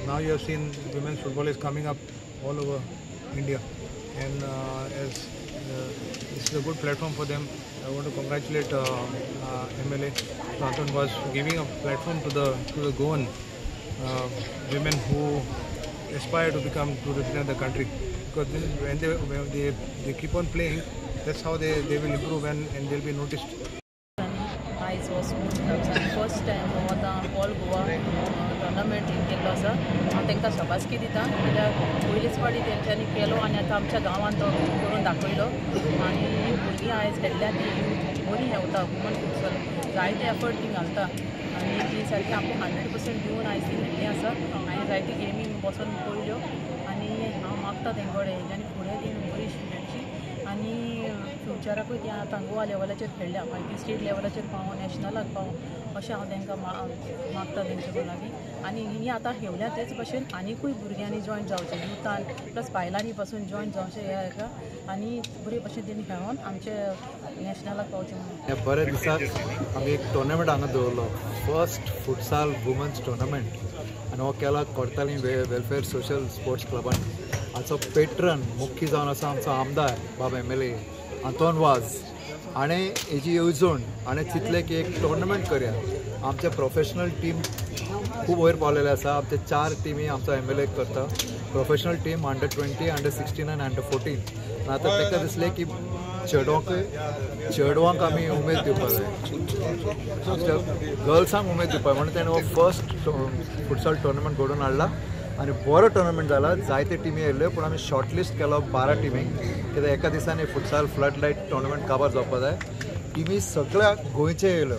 Now you have seen women's football is coming up all over India, and as this is a good platform for them. I want to congratulate MLA Anton Vaz for giving a platform to the Goan women who aspire to become to represent the country. Because this is when they keep on playing, that's how they will improve and they'll be noticed. आयज हो sports club first time हो आतां all Goa tournament केल्लो आसा. हांव तांकां शाबासकी दिता कित्याक पयलीच फावटी तेंच्यांनी केलो आनी आतां आमच्या गांवांत तो करून दाखयलो आनी भुरगीं आयज खेळ्ळ्या ती बरी हेवता. वुमन फुटबॉल जायते एफर्ट ती घालता आनी ती सारकी आमकां 100% दिवन आयज ती खेळ्ळी आसा. हांवें जायती गेमी बसून पळयल्यो आनी हांव मागता तेंचे कडेन हेंच्यांनी फुडें ती बरी खेळची आनी फ्युचराकूय ती आतां गोवा लेवलाचेर खेळ्ळ्या, मागीर ती स्टेट लेवलाचेर पावों, नॅशनलाक पावों अशें हांव तांकां मागता तेंचे लागीं. आनी ही आतां खेळ्ळ्या तेच भशेन आनिकूय भुरग्यांनी जॉयन जावचें, युथान प्लस बायलांनी पासून जॉयन जावचें ह्या हेका आनी बरे भशेन तेणी खेळोन आमचे नॅशनलाक पावचें म्हणून. ह्या बऱ्या दिसाक आमी एक टोर्नामेंट हांगा दवरलो, फर्स्ट फुटसाल वुमन्स टोर्नामेंट, आनी हो केला कोर्ताली वेलफेअर सोशल स्पोर्ट्स क्लबान. हाचो पेट्रन मुख्य जावन आसा आमचो आमदार बाब MLA Anton Vaz हाणें हेजी येवजण हाणें चिंतलें की एक टोर्नामेंट करया. आमचे प्रोफेशनल टीम खूब वयर पावलेले आसा. आमचे 4 टिमी आमचो MLA करता, प्रोफेशनल टीम अंडर 20, अंडर 16 आनी अंडर 14. आतां ताका दिसलें की चेडवांक आमी उमेद दिवपाक जाय, आमच्या गर्ल्सांक उमेद दिवपाक, म्हणून तेणें हो फर्स्ट फुटसाल टोर्नामेंट घडोवन हाडला आनी बरो टोर्नामेंट जाला. जायते टिमी येयल्ल्यो पूण आमी शॉर्ट लिस्ट केलो 12 टिमींक, कित्याक एका दिसांनी फुटसाल फ्लड लायट टोर्नामेंट काबार जावपाक जाय. टिमी सगळ्या गोंयचे येयल्यो,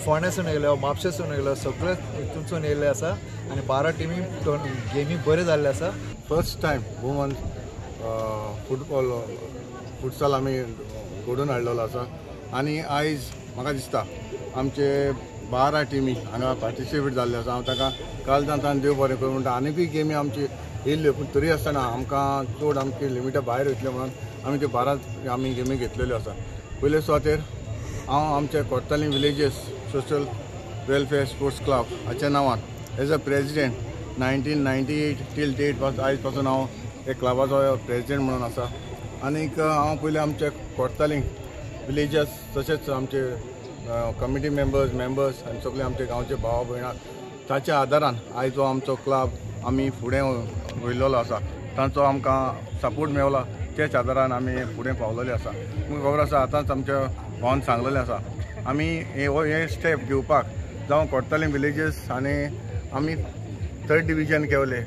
फोंडेसून येयल्यो, म्हापशेसून येयल्यो, सगळे हितूनसून येयल्ले आसा आनी 12 टिमी गेमी बऱ्यो जाल्ले आसा. First time woman football futsal आमी घडोवन हाडलेलो आसा आनी आयज म्हाका दिसता आमचे 12 टिमी हांगा पार्टिसिपेट जाल्ले आसा. हांव ताका काल जाता देव बरें करूं म्हणटा. आनिकूय गेमी आमची येयल्ल्यो पूण तरी आसतना आमकां चड आमचे लिमिटा भायर वयतले म्हणून आमी त्यो 12 आमी गेमी घेतलेल्यो आसा. पयले सुवातेर हांव आमच्या Cortalim villages social welfare sports club हाच्या नांवान as a president 1998 till date आयज पासून हांव एक क्लबाचो प्रेजिडेंट म्हणून आसा. आनीक हांव पयलीं आमच्या कोर्तालीं विलेजस तशेंच आमचे कमिटी मेंबर्स आनी सगळे आमचे गांवचे भाव भयणां ताच्या आदारान आयज हो आमचो क्लब आमी फुडें वयलेलो आसा. तांचो आमकां सपोर्ट मेवला त्याच आदारान आमी फुडें पावलेले आसा. तुमकां खबर आसा आतांच आमच्या भावान सांगलेलें आसा आमी हे स्टेप घेवपाक जावं कोर्तालीं विलेजीस आनी आमी 3rd division खेवले,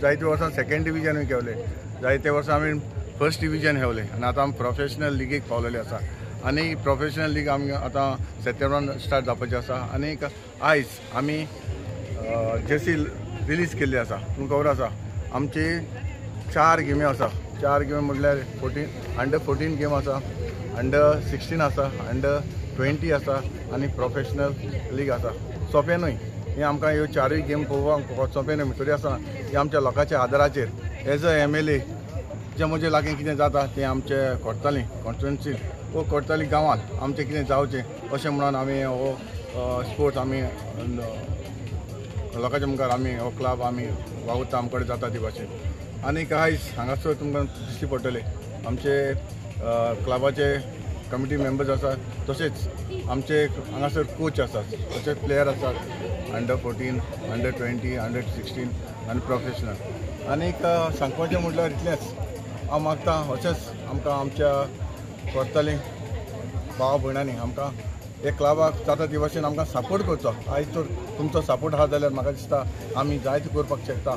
जायते वर्सां 2nd डिविजनूय खेवले, जायते वर्सां आमी 1st division खेवले आनी आतां आमी प्रोफेशनल लिगीक पावलेले आसा. आनी प्रोफेशनल लीग आमी आतां सप्टेंबरान स्टार्ट जावपाची आसा. आनीक आयज आमी जर्सी रिलीज केल्ली आसा. तुमकां खबर आसा आमची 4 गेमी आसा. 4 गेमी म्हटल्यार अंडर 14 गेम आसा, अंडर 16 आसा, अंडर 20 आसा आनी प्रोफेशनल लीग आसा. सोंपें न्हय हें आमकां ह्यो 4 गेम पळोवपाक सोंपें न्हय, तरी आसतना हें आमच्या लोकांच्या आदाराचेर एज अ MLA जें म्हजे लागीं कितें जाता तें आमचे कोर्तालीं कॉन्स्टिट्युएन्सी वो कोर्ताली गांवांत आमचें कितें जावचें अशें म्हणून आमी हो स्पोर्ट्स आमी लोकांच्या मुखार आमी हो क्लब आमी वावुरता आमचे कडेन जाता ती भाशेन. आनीक आयज हांगासर तुमकां दिश्टी पडटले आमचे क्लबाचे कमिटी मेंबर्स आसात, तशेंच आमचे हांगासर कोच आसात, तशेंच प्लेयर आसात अंडर 14, अंडर 20, अंडर 16 आनी प्रोफेशनल. आनीक सांगपाचें म्हटल्यार इतलेंच हांव मागता अशेंच आमकां आमच्या कोर्तालीं भाव भयणांनी आमकां एक क्लबाक जाता ती भाशेन आमकां सपोर्ट करचो. आयज तर तुमचो सपोर्ट आसा जाल्यार म्हाका दिसता आमी जायते करपाक शकता.